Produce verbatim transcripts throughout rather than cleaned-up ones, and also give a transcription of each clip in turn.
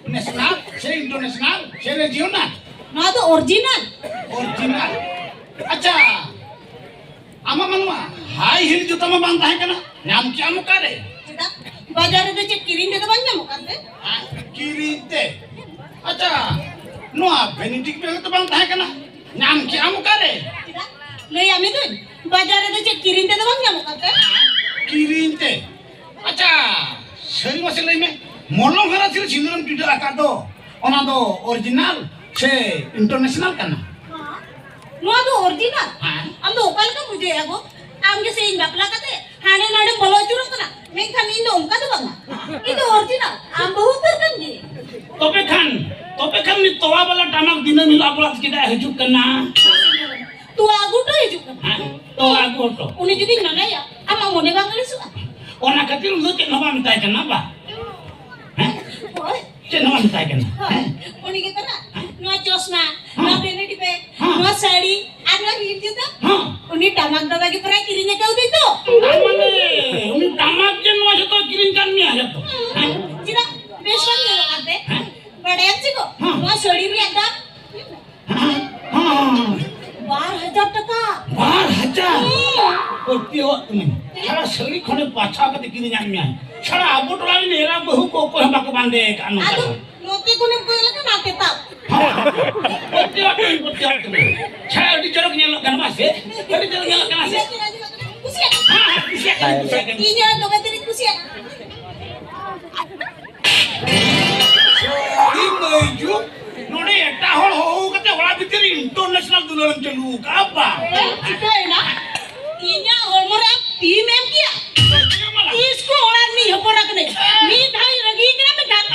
National ᱥᱮ international ᱥᱮ regional? ᱱᱚᱣᱟ ᱫᱚ ᱚᱨᱤᱡᱤᱱᱟᱞ᱾ ᱚᱨᱤᱡᱤᱱᱟᱞ? ᱟᱪᱪᱷᱟ, ᱟᱢᱟᱜ ᱢᱟ ᱱᱚᱣᱟ ᱦᱟᱭ ᱦᱤᱞ ᱡᱩᱛᱟᱹ ᱢᱟ ᱵᱟᱝ ᱛᱟᱦᱮᱸ ᱠᱟᱱᱟ, ᱧᱟᱢ ᱠᱮᱜ ᱟᱢ ᱚᱠᱟᱨᱮ? ᱪᱮᱫᱟᱜ? ᱵᱟᱡᱟᱨ ᱨᱮᱫᱚ ᱪᱮᱫ ᱠᱤᱨᱤᱧ ᱛᱮᱫᱚ ᱵᱟᱝ ᱧᱟᱢᱚᱜ ᱠᱟᱱ ᱛᱮ? ᱦᱮᱸ, ᱠᱤᱨᱤᱧ ᱛᱮ? ᱟᱪᱪᱷᱟ, ᱱᱚᱣᱟ ᱵᱷᱮᱱᱤᱴᱤ ᱯᱮ ᱛᱚ ᱵᱟᱝ ᱛᱟᱦᱮᱸ ᱠᱟᱱᱟ, ᱧᱟᱢ ᱠᱮᱜ ᱟᱢ ᱚᱠᱟᱨᱮ? ᱪᱮᱫᱟᱜ? ᱞᱟᱹᱭᱟᱢ ᱫᱩᱧ, ᱵᱟᱡᱟᱨ ᱨᱮᱫᱚ ᱪᱮᱫ ᱠᱤᱨᱤᱧ ᱛᱮᱫᱚ ᱵᱟᱝ ᱧᱟᱢᱚᱜ ᱠᱟᱱ ᱛᱮ? ᱠᱤᱨᱤᱧ ᱛᱮ? ᱟᱪᱪᱷᱟ, ᱥᱟᱹᱨᱤ ᱢᱟᱥᱮ ᱞᱟᱹᱭ ᱢᱮ, ᱢᱚᱞᱚᱝ ᱦᱟᱨᱟ ᱥᱤᱨ ᱥᱤᱸᱫᱩᱨᱮᱢ ᱴᱤᱰᱟᱹᱜ ᱟᱠᱟᱫ ᱫᱚ, ᱚᱱᱟ ᱫᱚ ᱚᱨᱤᱡᱤᱱᱟᱞ ᱥᱮ ᱤᱱᱴᱟᱨᱱᱮᱥᱱᱟᱞ ᱠᱟᱱᱟ? ᱱᱚᱣᱟ ᱫᱚ ᱚᱨᱤᱡᱤᱱᱟᱞ᱾ ᱦᱮᱸ᱾ ᱟᱢ ᱫᱚ ᱚᱠᱟ ᱞᱮᱠᱟᱢ ᱵᱩᱡᱷᱟᱹᱣᱮᱫᱼᱟ ᱜᱚ? ᱟᱢ ᱜᱮ ᱥᱮ ᱤᱧ ᱵᱟᱯᱞᱟ ᱠᱟᱛᱮ ᱦᱟᱸᱰᱮ ᱱᱟᱰᱮᱢ ᱵᱚᱞᱚ ᱟᱹᱪᱩᱨᱚᱜ ᱠᱟᱱᱟ, ᱢᱮᱱᱠᱷᱟᱱ ᱤᱧ ᱫᱚ ᱚᱱᱠᱟ ᱫᱚ ᱵᱟᱝᱟ᱾ ᱤᱧ ᱫᱚ ᱚᱨᱤᱡᱤᱱᱟᱞ, ᱟᱢ ᱵᱟᱹᱦᱩ ᱩᱛᱟᱹᱨ ᱠᱟᱱ ᱜᱮ᱾ ᱛᱚᱵᱮ ᱠᱷᱟᱱ, ᱛᱚᱵᱮ ᱠᱷᱟᱱ ᱩᱱᱤ ᱛᱚᱣᱟ ᱵᱟᱞᱟ ᱴᱟᱢᱟᱠ ᱫᱤᱱᱟᱹᱢ ᱦᱤᱞᱳᱜ ᱟᱵᱚ ᱚᱲᱟᱜ ᱪᱮᱫᱟᱜ ᱮ ᱦᱤᱡᱩᱜ ᱠᱟᱱᱟ? ᱛᱚᱣᱟ ᱟᱹᱜᱩ ᱦᱚᱴᱚ ᱦᱤᱡᱩᱜ ᱠᱟᱱᱟ᱾ ᱦᱮᱸ, ᱛᱚᱣᱟ ᱟᱹᱜᱩ ᱦᱚᱴᱚ᱾ ᱩᱱᱤ ᱡᱩᱫᱤᱧ ᱢᱟᱱᱟᱭᱟ, ᱟᱢᱟᱜ ᱢᱚᱱᱮ ᱵᱟᱝ ᱟᱹᱲᱤᱥᱚᱜᱼᱟ? ᱚᱱᱟ ᱠᱷᱟᱹᱛᱤᱨ ᱩᱱᱤ ᱫᱚ ᱪᱮᱫ ᱦᱚᱸ ᱵᱟᱢ ᱢᱮᱛᱟᱭ ᱠᱟᱱᱟ ᱵᱟ? ᱦᱮᱸ? ᱦᱳᱭ᱾ ᱪᱮᱫ ᱦᱚᱸ ᱵᱟᱢ ᱢᱮᱛᱟᱭ ᱠᱟᱱᱟ? ᱦᱳᱭ᱾ ᱦᱮᱸ? ᱩᱱᱤ ᱜᱮ ᱠᱟᱱᱟ᱾ ᱦᱮᱸ? ᱱᱚᱣᱟ ᱪᱚᱥᱢᱟ, ᱦᱮᱸ᱾ ᱱᱚᱣᱟ ᱵᱷᱮᱱᱤᱴᱤ ᱵᱮᱜᱽ, ᱦᱮᱸ᱾ ᱱᱚᱣᱟ ᱥᱟᱹᱲᱤ, ᱟᱨ ᱱᱚᱣᱟ ᱦᱤᱞ ᱡᱩᱛᱟᱹ᱾ ᱦᱮᱸ᱾ ᱩᱱᱤ ᱴᱟᱢᱟᱠ ᱫᱟᱫᱟ ᱜᱮ ᱯᱨᱟᱭ ᱠᱤᱨᱤᱧ ᱟᱠᱟᱣᱫᱤᱧ ᱫᱚ᱾ ᱛᱟᱨ ᱢᱟᱱᱮ, ᱩᱱᱤ ᱴᱟᱢᱟᱠ ᱜᱮ ᱱᱚᱣᱟ ᱡᱚᱛᱚ ᱠᱤᱨᱤᱧ ᱠᱟᱱ ᱢᱮᱭᱟ ᱡᱚᱛᱚ? ᱦᱮᱸ᱾ ᱪᱮᱫᱟᱜ? ᱵᱮᱥ ᱵᱟᱝ ᱧᱮᱞᱚᱜ ᱠᱟᱱ ᱛᱮ? ᱦᱮᱸ᱾ ᱵᱟᱲᱟᱭᱟᱢ ᱪᱮ ᱜᱚ? ᱦᱮᱸ᱾ ᱱᱚᱣᱟ ᱥᱟᱹᱲᱤ ᱨᱮᱭᱟᱜ ᱫᱟᱢ ᱦᱮᱸ, ᱦᱮᱸ, ᱦᱮᱸ᱾ ᱵᱟᱨ ᱦᱟᱡᱟᱨ ᱴᱟᱠᱟ᱾ ᱵᱟᱨ ᱦᱟᱡᱟᱨ? ᱦᱮᱸ᱾ ᱯᱟᱹᱛᱭᱟᱹᱣᱟᱜ ᱠᱟᱹᱱᱟᱹᱧ᱾ ᱥᱟᱨᱟ ᱥᱟᱹᱲᱤ ᱠᱷᱚᱱᱮ ᱵᱟᱪᱷᱟᱣ ᱠᱟᱛᱮ ᱠᱤᱨᱤᱧᱟᱫ ᱢᱮᱭᱟ᱾ ᱥᱟᱨᱟ ᱟᱵᱚ ᱴᱚᱞᱟ ᱨᱮᱱ ᱮᱨᱟ ᱵᱟᱹᱦᱩ ᱠᱚ ᱚᱠᱚᱭ ᱦᱚᱸ ᱵᱟᱠᱚ ᱵᱟᱸᱫᱮ ᱟᱠᱟᱫᱼᱟ ᱱᱚᱝᱠᱟ ᱟᱫᱚ ᱫᱚ᱾ ᱱᱚᱛᱮ ᱠᱷᱚᱱᱮᱢ ᱠᱚᱭᱚᱜ ᱞᱮᱠᱷᱟᱱ ᱱᱟᱛᱮ ᱛᱟᱵ᱾ ᱯᱟᱹᱛᱭᱟᱹᱣᱟᱜ ᱠᱟᱹᱱᱟᱹᱧ, ᱯᱟᱹᱛᱭᱟᱹᱣᱟᱜ ᱠᱟᱹᱱᱟᱹᱧ᱾ ᱥᱟᱨᱟ ᱟᱹᱰᱤ ᱪᱚᱨᱚᱠ ᱧᱮᱞᱚᱜ ᱠᱟᱱᱟ, ᱵᱟᱝ ᱥᱮ? ᱟᱹᱰᱤ ᱪᱚᱨᱚᱠ ᱧᱮᱞᱚᱜ ᱠᱟᱱᱟ ᱥᱮ? ᱠᱩᱥᱤᱭᱟᱜ ᱠᱟᱱᱟ᱾ ᱦᱮᱸ, ᱦᱮᱸ, ᱠᱩᱥᱤᱭᱟᱜ ᱠᱟᱹᱱᱟᱹᱧ, ᱠᱩᱥᱤᱭᱟᱜ ᱠᱟᱹᱱᱟᱹᱧ᱾ ᱤᱧ ᱦᱚᱸ ᱫᱚᱢᱮ ᱛᱮᱫᱚᱧ ᱠᱩᱥᱤᱭᱟᱜ ᱠᱟᱱᱟ᱾ ᱥᱟᱹᱨᱤ ᱢᱟᱹᱭᱡᱩ, ᱱᱚᱰᱮ ᱮᱴᱟᱜ ᱦᱚᱲ ᱦᱚᱦᱚ ᱠᱟᱛᱮ ᱚᱲᱟᱜ ᱵᱷᱤᱛᱤᱨ ᱨᱮ international ᱫᱩᱞᱟᱹᱲ ᱮᱢ ᱪᱟᱹᱞᱩ ᱟᱠᱟᱫᱼᱟ ᱵᱟ? ᱮ, ᱪᱤᱠᱟᱹᱭᱮᱱᱟ? ᱤᱧᱟᱜ ᱦᱚᱲᱢᱚ ᱨᱮ ᱛᱤᱢ ᱮᱢ ᱠᱮᱭᱟ? ᱪᱮᱫ ᱮᱢ ᱞᱟᱜᱟ? ᱛᱤᱥ ᱠᱚ ᱚᱲᱟᱜ ᱨᱤᱱᱤᱡ ᱦᱚᱯᱚᱱ ᱠᱟᱹᱱᱟᱹᱧ? ᱢᱤᱫ ᱫᱷᱟᱣ ᱤᱧ ᱨᱟᱹᱜᱤ ᱠᱟᱱᱟ, ᱢᱮᱱᱠᱷᱟᱱ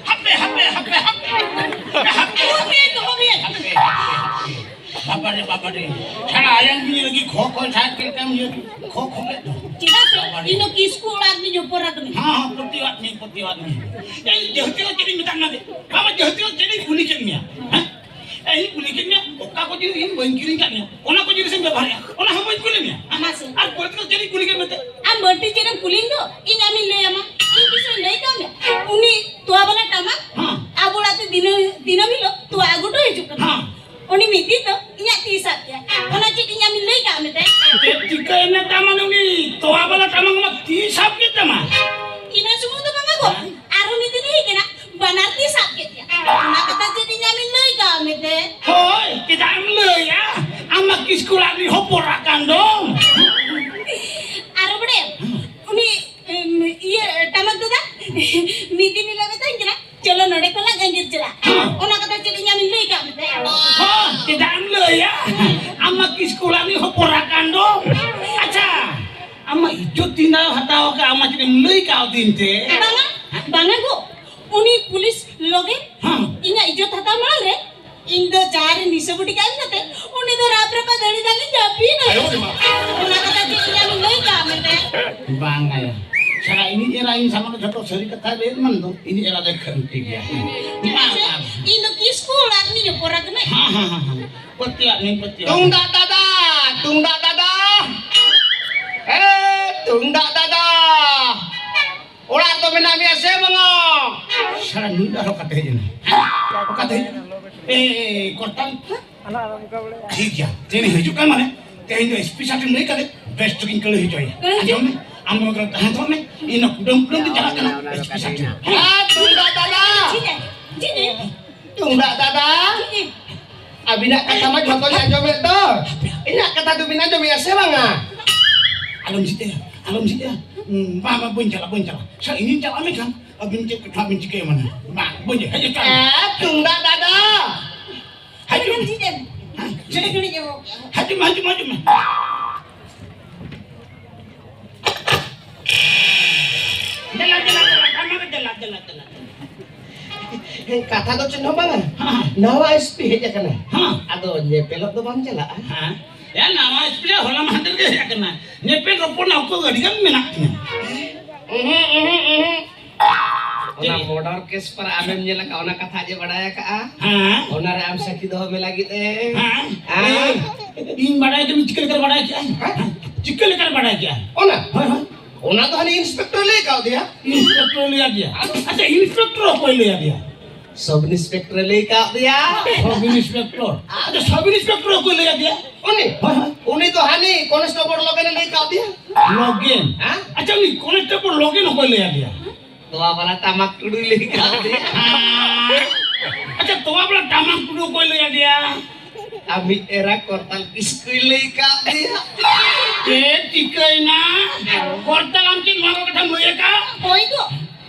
ᱦᱟᱯᱮ, ᱦᱟᱯᱮ, ᱦᱟᱯᱮ, ᱦᱟᱯᱮ, ᱦᱟᱯᱮ᱾ ᱩᱱᱤ ᱫᱚᱦᱚ ᱢᱮᱭᱟ᱾ ᱵᱟᱵᱟ ᱨᱮ, ᱵᱟᱵᱟ ᱨᱮ᱾ ᱪᱷᱟᱲᱟ ᱟᱭᱟᱝ ᱜᱮ ᱞᱟᱹᱜᱤᱫ ᱠᱷᱚ ᱠᱷᱚ ᱪᱷᱟᱲᱟ ᱪᱮᱫ ᱞᱮᱠᱟᱢ ᱤᱭᱟᱹ ᱠᱷᱚ ᱠᱷᱚ ᱠᱮᱫ ᱫᱚ᱾ ᱪᱮᱫᱟᱜ ᱥᱮ ᱵᱟᱵᱟ ᱨᱮ᱾ ᱤᱧ ᱫᱚ ᱠᱤᱥᱠᱩ ᱚᱲᱟᱜ ᱨᱤᱱᱤᱡ ᱦᱚᱯᱚᱱ ᱮᱨᱟ ᱠᱟᱹᱱᱟᱹᱧ᱾ ᱦᱮᱸ, ᱦᱮᱸ, ᱯᱟᱹᱛᱭᱟᱹᱣᱟᱜ ᱢᱤᱭᱟᱹᱧ, ᱯᱟᱹᱛᱭᱟᱹᱣᱟᱜ ᱢᱤᱭᱟᱹᱧ᱾ ᱤᱧ ᱡᱟᱹᱦᱟᱹᱛᱤ ᱫᱚ ᱪᱮᱫ ᱤᱧ ᱢᱮᱛᱟᱜ ᱢᱮᱭᱟ ᱫᱮ? ᱵᱟᱵᱟ, ᱡᱟᱹᱦᱟᱹᱛᱤ ᱫᱚ ᱪᱮᱫ ᱤᱧ ᱠᱩᱞᱤ ᱠᱮᱫ ᱢᱮᱭᱟ? ᱦᱮᱸ? ᱮ, ᱤᱧ ᱠᱩᱞᱤ ᱠᱮᱫ ᱢᱮᱭᱟ, ᱚᱠᱟ ᱠᱚ ᱡᱤᱱᱤᱥ ᱤᱧ ᱵᱟᱹᱧ ᱠᱤᱨᱤᱧ ᱠᱟᱫ ᱢᱮᱭᱟ, ᱚᱱᱟ ᱠᱚ ᱡᱤᱱᱤᱥ ᱤᱧ ᱵᱮᱵᱚᱦᱟᱨᱮᱜᱼᱟ, ᱚᱱᱟ ᱦᱚᱸ ᱵᱟᱹᱧ ᱠᱩᱞᱤ ᱢᱮᱭᱟ? ᱢᱟᱥᱮ᱾ ᱟᱨ ᱯᱚᱨᱮ ᱛᱮᱫᱚ ᱪᱮᱫ ᱤᱧ ᱠᱩᱞᱤ ᱠᱮᱫ ᱢᱮᱛᱮ? ᱵᱟᱹᱲᱛᱤ ᱪᱮᱫ ᱮᱢ ᱠᱩᱞᱤᱧ ᱫᱚ? ᱤᱧ ᱟᱢᱤᱧ ᱞᱟᱹᱭ ᱟᱢᱟ᱾ ᱤᱧ ᱛᱤᱥ ᱤᱧ ᱞᱟᱹᱭ ᱠᱟᱜ ᱢᱮᱭᱟ? ᱩᱱᱤ ᱛᱚᱣᱟ ᱵᱟᱞᱟ ᱴᱟᱢᱟᱠ ᱦᱮᱸ᱾ ᱟᱵᱚ ᱚᱲᱟᱜ ᱛᱮ ᱫᱤᱱᱟᱹᱢ, ᱫᱤᱱᱟᱹᱢ ᱦᱤᱞᱳᱜ ᱛᱚᱣᱟ ᱟᱹᱜᱩ ᱦᱚᱴᱚ ᱦᱤᱡᱩᱜ ᱠᱟᱱᱟ᱾ ᱦᱮᱸ᱾ ᱩᱱᱤ ᱢᱤᱫ ᱫᱤᱱ ᱫᱚ ᱤᱧᱟᱹᱜ ᱛᱤ ᱥᱟᱵ ᱠᱮᱫᱟ᱾ ᱚᱱᱟ ᱪᱮᱫ ᱤᱧ ᱟᱢᱤᱧ ᱞᱟᱹᱭ ᱠᱟᱜ ᱢᱮᱛᱮ? ᱪᱮᱫ ᱪᱤᱠᱟᱹᱭᱮᱱᱟ ᱛᱟᱢᱟ ᱩᱱᱤ ᱛᱚᱣᱟ ᱵᱟᱞᱟ ᱴᱟᱢᱟᱠ ᱢᱟ ᱛᱤ ᱥᱟᱵ ᱠᱮᱫ ᱛᱟᱢᱟ? ᱤᱱᱟᱹ ᱥᱩᱢᱩᱝ ᱫᱚ ᱵᱟᱝᱟ ᱜᱚ, ᱟᱨᱦᱚᱸ ᱢᱤᱫ ᱫᱤᱱ ᱦᱮᱡ ᱮᱱᱟ, ᱵᱟᱱᱟᱨ ᱛᱤ ᱥᱟᱵ ᱠᱮᱫ ᱛᱤᱧᱟ᱾ ᱚᱱᱟ ᱠᱟᱛᱷᱟ ᱪᱮᱫ ᱤᱧ ᱟᱢᱤᱧ ᱞᱟᱹᱭ ᱠᱟᱜ ᱢᱮᱛᱮ? ᱦᱳᱭ, ᱪᱮᱫᱟᱜ ᱮᱢ ᱞᱟᱹᱭᱟ? ᱟᱢ ᱢᱟ ᱠᱤᱥᱠᱩ ᱚᱲᱟᱜ ᱨᱤᱱ ᱦᱚᱯᱚᱱ ᱮᱨᱟ ᱠᱟᱱ ᱫᱚᱢ᱾ ᱟᱨ ᱵᱟᱲᱟᱭᱟᱢ, ᱩᱱᱤ, ᱮᱢ, ᱤᱭᱟᱹ, ᱴᱟᱢᱟᱠ ᱫᱟᱫᱟ, ᱢᱤᱫ ᱫᱤᱱ ᱦᱤᱞᱳᱜ ᱢᱮᱛᱟᱧ ᱠᱟᱱᱟ, "ᱪᱚᱞᱚ ᱱᱚᱰᱮ ᱠᱷᱚᱱᱟᱜ ᱜᱟᱺᱡᱤᱨ ᱪᱟᱞᱟᱜ᱾" ᱦᱮᱸ᱾ ᱚᱱᱟ ᱠᱟᱛᱷᱟ ᱪᱮᱫ ᱤᱧ ᱟᱢᱤᱧ ᱞᱟᱹᱭ ᱠᱟᱜ ᱢᱮᱛᱮ? ᱦᱚᱸ, ᱪᱮᱫᱟᱜ ᱮᱢ ᱞᱟᱹᱭᱟ? ᱟᱢ ᱢᱟ ᱠᱤᱥᱠᱩ ᱚᱲᱟᱜ ᱨᱤᱱ ᱦᱚᱯᱚᱱ ᱮᱨᱟ ᱠᱟᱱ ᱫᱚᱢ᱾ ᱟᱪᱪᱷᱟ, ᱟᱢ ᱢᱟ ᱤᱡᱽᱡᱚᱛ ᱛᱤᱱᱟᱹᱜ ᱦᱟᱛᱟᱣ ᱠᱟᱜ, ᱟᱢ ᱢᱟ ᱪᱮᱫ ᱮᱢ ᱞᱟᱹᱭ ᱠᱟᱣᱫᱤᱧ ᱛᱮ? ᱵᱟᱝᱟ, ᱵᱟᱝᱟ ᱜᱚ, ᱩᱱᱤ ᱯᱩᱞᱤᱥ ᱞᱚᱜᱮ ᱦᱮᱸ᱾ ᱤᱧᱟᱹᱜ ᱤᱡᱽᱡᱚᱛ ᱦᱟᱛᱟᱣ ᱢᱟᱲᱟᱝ ᱨᱮ ᱤᱧ ᱫᱚ ᱡᱟᱦᱟᱸ ᱨᱮ ᱱᱤᱥᱟᱹ ᱵᱩᱴᱤ ᱠᱟᱜ ᱤᱧ ᱠᱟᱛᱮ, ᱩᱱᱤ ᱫᱚ ᱨᱟᱯ ᱨᱟᱯᱟ ᱫᱟᱹᱲᱤ ᱫᱟᱹᱲᱤ ᱡᱟᱹᱯᱤᱫ ᱟᱭ᱾ ᱟᱭᱳ ᱨᱮ ᱢᱟ᱾ ᱚᱱᱟ ᱠᱟᱛᱷᱟ ᱪᱮᱫ ᱤᱧ ᱟᱢᱤᱧ ᱞᱟᱹᱭ ᱠᱟᱜ ᱢᱮᱛᱮ? ᱵᱟᱝ ᱟᱭᱟ᱾ ᱥᱟᱞᱟ ᱤᱧᱤᱡ ᱮᱨᱟ ᱤᱧ ᱥᱟᱢᱟᱝ ᱨᱮ ᱡᱷᱚᱛᱚ ᱥᱟᱹᱨᱤ ᱠᱟᱛᱷᱟᱭ ᱞᱟᱹᱭᱮᱫ ᱢᱟᱱ ᱫᱚ, ᱤᱧᱤᱡ ᱮᱨᱟ ᱫᱚᱭ ᱠᱷᱟᱹᱱᱴᱤ ᱜᱮᱭᱟ᱾ ᱵᱟᱝ, ᱵᱟᱝ᱾ ᱤᱧ ᱫᱚ ᱠᱤᱥᱠᱩ ᱚᱲᱟᱜ ᱨᱤᱱᱤᱡ ᱚᱯᱚᱨᱟᱫ ᱠᱟᱹᱱᱟᱹᱧ᱾ ᱦᱮᱸ, ᱦᱮᱸ, ᱦᱮᱸ, ᱦᱮᱸ᱾ ᱯᱟᱹᱛᱭᱟᱹᱣᱟᱜ ᱢᱮᱧ ᱯᱟᱹᱛᱭᱟᱹᱣᱟᱜ᱾ ᱛᱩᱢᱫᱟᱜ ᱫᱟᱫᱟ, ᱛᱩᱢᱫᱟᱜ ᱫᱟᱫᱟ᱾ ᱮ, ᱛᱩᱢᱫᱟᱜ ᱫᱟᱫᱟ᱾ ᱚᱲᱟᱜ ᱨᱮᱫᱚ ᱢᱮᱱᱟᱜ ᱢᱮᱭᱟ ᱥᱮ ᱵᱟᱝᱟ? ᱥᱟᱞᱟ ᱱᱩᱭ ᱫᱚ ᱟᱨᱦᱚᱸ ᱚᱠᱟᱛᱮ ᱦᱮᱡ ᱮᱱᱟ? ᱚᱠᱟᱛᱮ ᱦᱮᱡ ᱮᱱᱟ? ᱮ, ᱮ, ᱮ, ᱠᱚᱨᱛᱟᱞ᱾ ᱴᱷᱤᱠ ᱜᱮᱭᱟ, ᱛᱮᱦᱮᱧ ᱦᱤᱡᱩᱜ ᱠᱟᱱ ᱢᱟᱱᱮ, ᱛᱮᱦᱮᱧ ᱫᱚ ᱮᱥ ᱯᱤ ᱥᱟᱨ ᱴᱷᱮᱱ ᱞᱟᱹᱭ ᱠᱟᱛᱮ ᱵᱮᱥ ᱴᱷᱤᱠᱤᱧ ᱠᱟᱹᱲᱤ ᱦᱚᱪᱚᱭᱟ᱾ ᱠᱟᱹᱲᱤ ᱦᱚᱪᱚ? ᱟᱸᱡᱚᱢ ᱢᱮ, ᱟᱢ ᱱᱚᱣᱟ ᱠᱚᱨᱮ ᱛᱟᱦᱮᱸ ᱦᱚᱫ ᱢᱮ, ᱤᱧ ᱱᱚᱣᱟ ᱠᱩᱰᱟᱹᱢ ᱠᱩᱰᱟᱹᱢ ᱛᱮ ᱪᱟᱞᱟᱜ ᱠᱟᱱᱟ ᱮᱥ ᱯᱤ ᱥᱟᱨ ᱴᱷᱮᱱ᱾ ᱦᱮᱸ, ᱛᱩᱢᱫᱟᱜ ᱫᱟᱫᱟ! ᱡᱷᱤᱡ ᱮ, ᱡᱷᱤᱡ ᱮ᱾ ᱛᱩᱢᱫᱟᱜ ᱫᱟᱫᱟ, ᱟᱹᱵᱤᱱᱟᱜ ᱠᱟᱛᱷᱟ ᱢᱟ ᱡᱷᱚᱛᱚᱧ ᱟᱸᱡᱚᱢᱮᱫ ᱫᱚ᱾ ᱤᱧᱟᱹᱜ ᱠᱟᱛᱷᱟ ᱫᱚᱵᱤᱱ ᱟᱸᱡᱚᱢᱮᱫᱼᱟ ᱥᱮ ᱵᱟᱝᱟ? ᱟᱞᱚᱢ ᱡᱷᱤᱡ ᱛᱟᱭᱟ, ᱟᱞᱚᱢ ᱡᱷᱤᱡ ᱛᱟᱭᱟ᱾ ᱦᱩᱸ, ᱵᱟᱝ, ᱵᱟᱝ, ᱵᱟᱹᱧ ᱪᱟᱞᱟᱜᱼᱟ, ᱵᱟᱹᱧ ᱪᱟᱞᱟᱜᱼᱟ᱾ ᱥᱟᱨ, ᱤᱧᱤᱧ ᱪᱟᱞᱟᱜᱼᱟ, ᱢᱮᱱᱠᱷᱟᱱ ᱟᱹᱵᱤᱱ ᱪᱮᱫ ᱠᱚ ᱴᱷᱟᱶ ᱵᱤᱱ ᱪᱤᱠᱟᱹᱭᱟ, ᱢᱟᱱᱮ? ᱵᱟᱝ, ᱵᱟᱹᱧ ᱦᱮᱡ ᱟᱠᱟᱱᱟ᱾ ᱮ, ᱛᱩᱢᱫᱟᱜ ᱫᱟᱫᱟ! ᱦᱤᱡᱩᱜ ᱢᱮ᱾ ᱡᱷᱤᱡ ᱮᱢ᱾ ᱦᱮᱸ, ᱪᱮᱫ? ᱦᱤᱡᱩᱜ ᱢᱮ, ᱦᱤᱡᱩᱜ ᱢᱮ, ᱦᱤᱡᱩᱜ ᱢᱮ᱾ ᱫᱮᱞᱟ, ᱫᱮᱞᱟ, ᱫᱮᱞᱟ, ᱫᱮᱞᱟ, ᱫᱮᱞᱟ, ᱫᱮᱞᱟ᱾ ᱦᱮᱸ, ᱠᱟᱛᱷᱟ ᱫᱚ ᱪᱮᱫ ᱦᱚᱸ ᱵᱟᱝᱟ᱾ ᱦᱮᱸ᱾ ᱱᱟᱣᱟ ᱮᱥ ᱯᱤ ᱦᱮᱡ ᱟᱠᱟᱱᱟᱭ᱾ ᱦᱮᱸ᱾ ᱟᱫᱚ ᱧᱮᱯᱮᱞᱚᱜ ᱫᱚ ᱵᱟᱢ ᱪᱟᱞᱟᱜᱼᱟ? ᱦᱮᱸ᱾ ᱭᱟ, ᱱᱟᱣᱟ ᱮᱥ ᱯᱤ ᱦᱚᱞᱟ ᱢᱟᱦᱫᱮᱨ ᱜᱮ ᱦᱮᱡ ᱟᱠᱟᱱᱟ᱾ ᱧᱮᱯᱮᱞ ᱨᱚᱯᱚᱲ ᱨᱮᱱᱟᱜ ᱚᱠᱛᱚ ᱫᱚ ᱟᱹᱰᱤ ᱜᱟᱱ ᱢᱮᱱᱟᱜ ᱛᱤᱧᱟ᱾ ᱩᱦᱩᱸ, ᱩᱦᱩᱸ, ᱩᱦᱩᱸ᱾ ᱚᱱᱟ ᱪᱮᱫ? ᱢᱚᱨᱰᱟᱨ ᱠᱮᱥ ᱯᱟᱨᱟ ᱟᱢᱮᱢ ᱧᱮᱞ ᱟᱠᱟᱫ, ᱚᱱᱟ ᱠᱟᱛᱷᱟ ᱡᱮ ᱵᱟᱲᱟᱭ ᱟᱠᱟᱫᱼᱟ? ᱦᱮᱸ᱾ ᱚᱱᱟ ᱨᱮ ᱟᱢ ᱥᱟᱹᱠᱷᱤ ᱫᱚᱦᱚ ᱢᱮ ᱞᱟᱹᱜᱤᱫ ᱮ᱾ ᱦᱮᱸ᱾ ᱦᱮᱸ? ᱮ, ᱤᱧ ᱵᱟᱲᱟᱭ ᱠᱮᱫ, ᱪᱤᱠᱟᱹ ᱞᱮᱠᱟᱨᱮ ᱵᱟᱲᱟᱭ ᱠᱮᱫᱼᱟ? ᱦᱮᱸ? ᱪᱤᱠᱟᱹ ᱞᱮᱠᱟᱨᱮ ᱵᱟᱰᱟᱭ ᱠᱮᱜᱼᱟ? ᱚᱱᱟ? ᱦᱳᱭ, ᱦᱳᱭ᱾ ᱚᱱᱟ ᱫᱚ ᱦᱟᱹᱱᱤ ᱤᱱᱥᱯᱮᱠᱴᱚᱨ ᱞᱟᱹᱭ ᱠᱟᱣᱫᱮᱭᱟ᱾ ᱤᱱᱥᱯᱮᱠᱴᱚᱨ ᱞᱟᱹᱭ ᱟᱫᱮᱭᱟ? ᱟᱪᱪᱷᱟ, ᱤᱱᱥᱯᱮᱠᱴᱚᱨ ᱚᱠᱚᱭ ᱞᱟᱹᱭ ᱟᱫᱮᱭᱟ? ᱥᱚᱵ ᱤᱱᱥᱯᱮᱠᱴᱚᱨ ᱞᱟᱹᱭ ᱠᱟᱣᱫᱮᱭᱟ᱾ ᱥᱚᱵ ᱤᱱᱥᱯᱮᱠᱴᱚᱨ? ᱟᱪᱪᱷᱟ, ᱥᱚᱵ ᱤᱱᱥᱯᱮᱠᱴᱚᱨ ᱚᱠᱚᱭ ᱞᱟᱹᱭ ᱟᱫᱮᱭᱟ? ᱩᱱᱤ? ᱦᱳᱭ, ᱦᱳᱭ᱾ ᱩᱱᱤ ᱫᱚ ᱦᱟᱹᱱᱤ ᱠᱚᱱᱥᱴᱮᱵᱚᱞ ᱞᱚᱜᱮᱱᱮ ᱞᱟᱹᱭ ᱠᱟᱣᱫᱮᱭᱟ᱾ ᱞᱚᱜᱮᱱ? ᱦᱮᱸ? ᱟᱪᱪᱷᱟ, ᱩᱱᱤ ᱠᱚᱱᱥᱴᱮᱵᱚᱞ ᱞᱚᱜᱮᱱ ᱚᱠᱚᱭ ᱞᱟᱹᱭ ᱟᱫᱮᱭᱟ? ᱛᱚᱣᱟ ᱵᱟᱞᱟ ᱴᱟᱢᱟᱠ ᱴᱩᱰᱩᱭ ᱞᱟᱹᱭ ᱠᱟᱣᱫᱮᱭᱟ᱾ ᱟᱪᱪᱷᱟ, ᱛᱚᱣᱟ ᱵᱟᱞᱟ ᱴᱟᱢᱟᱠ ᱴᱩᱰᱩ ᱚᱠᱚᱭ ᱞᱟᱹᱭ ᱟᱫᱮᱭᱟ? ᱟᱢᱤᱡ ᱮᱨᱟ ᱠᱚᱨᱛᱟᱞ ᱠᱤᱥᱠᱩᱭ ᱞᱟᱹᱭ ᱠᱟᱣᱫᱮᱭᱟ᱾ ᱪᱮᱫ ᱪᱤᱠᱟᱹᱭᱮᱱᱟ? ᱠᱚᱨᱛᱟᱞ, ᱟᱢ ᱪᱮᱫ ᱱᱚᱣᱟ ᱠᱚ ᱠᱟᱛᱷᱟᱢ ᱞᱟᱹᱭ ᱟᱠᱟᱫ? ᱦᱳᱭ ᱜᱚ,